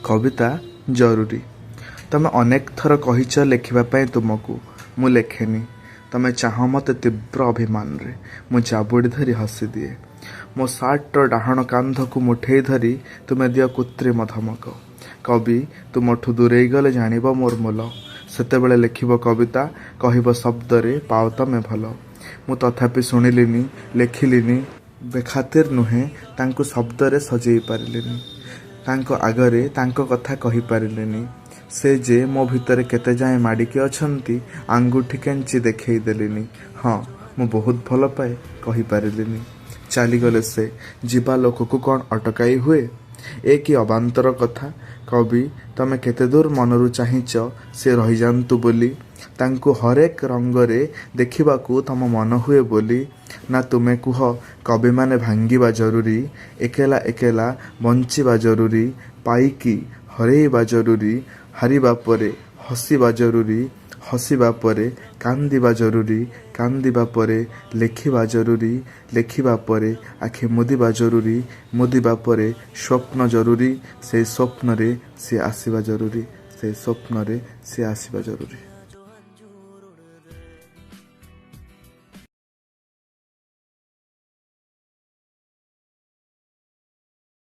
କବିତା ଜରୁରୀ। ତମେ ଅନେକ ଥର କହିଛ ଲେଖିବା ପାଇଁ ତୁମକୁ। ମୁଁ ଲେଖେନି। ତମେ ଚାହଁ ମତେ ତୀବ୍ର ଅଭିମାନରେ। ମୁଁ ଜାବୁଡ଼ି ଧରି ହସିଦିଏ। ମୋ ସାର୍ଟର ଡାହାଣ କାନ୍ଧକୁ ମୁଠେଇ ଧରି ତୁମେ ଦିଅ କୃତ୍ରିମ ଧମକ। କବି, ତୁମଠୁ ଦୂରେଇ ଗଲେ ଜାଣିବ ମୋର ମୂଲ। ସେତେବେଳେ ଲେଖିବ କବିତା, କହିବ ଶବ୍ଦରେ ପାଅ ତମେ ଭଲ। ମୁଁ ତଥାପି ଶୁଣିଲିନି, ଲେଖିଲିନି। ବେଖାତିର ନୁହେଁ, ତାଙ୍କୁ ଶବ୍ଦରେ ସଜେଇ ପାରିଲିନି। ତାଙ୍କ ଆଗରେ ତାଙ୍କ କଥା କହିପାରିଲିନି। ସେ ଯେ ମୋ ଭିତରେ କେତେଯାଏଁ ମାଡ଼ିକି ଅଛନ୍ତି, ଆଙ୍ଗୁଠି କେଞ୍ଚି ଦେଖେଇ ଦେଲିନି। ହଁ, ମୁଁ ବହୁତ ଭଲପାଏ, କହିପାରିଲିନି। ଚାଲିଗଲେ ସେ। ଯିବା ଲୋକକୁ କ'ଣ ଅଟକାଇ ହୁଏ? ଏ କି ଅବାନ୍ତର କଥା! କବି, ତମେ କେତେଦୂର ମନରୁ ଚାହିଁଚ ସେ ରହିଯାନ୍ତୁ ବୋଲି? ତାଙ୍କୁ ହରେକ ରଙ୍ଗରେ ଦେଖିବାକୁ ତମ ମନ ହୁଏ ବୋଲି? ନା, ତୁମେ କୁହ କବିମାନେ ଭାଙ୍ଗିବା ଜରୁରୀ, ଏକେଲା ଏକେଲା ବଞ୍ଚିବା ଜରୁରୀ, ପାଇକି ହରେଇବା ଜରୁରୀ, ହାରିବା ପରେ ହସିବା ଜରୁରୀ, ହସିବା ପରେ କାନ୍ଦିବା ଜରୁରୀ, କାନ୍ଦିବା ପରେ ଲେଖିବା ଜରୁରୀ, ଲେଖିବା ପରେ ଆଖି ମୁଦିବା ଜରୁରୀ, ମୁଦିବା ପରେ ସ୍ୱପ୍ନ ଜରୁରୀ, ସେଇ ସ୍ୱପ୍ନରେ ସିଏ ଆସିବା ଜରୁରୀ, ସେଇ ସ୍ୱପ୍ନରେ ସିଏ ଆସିବା ଜରୁରୀ।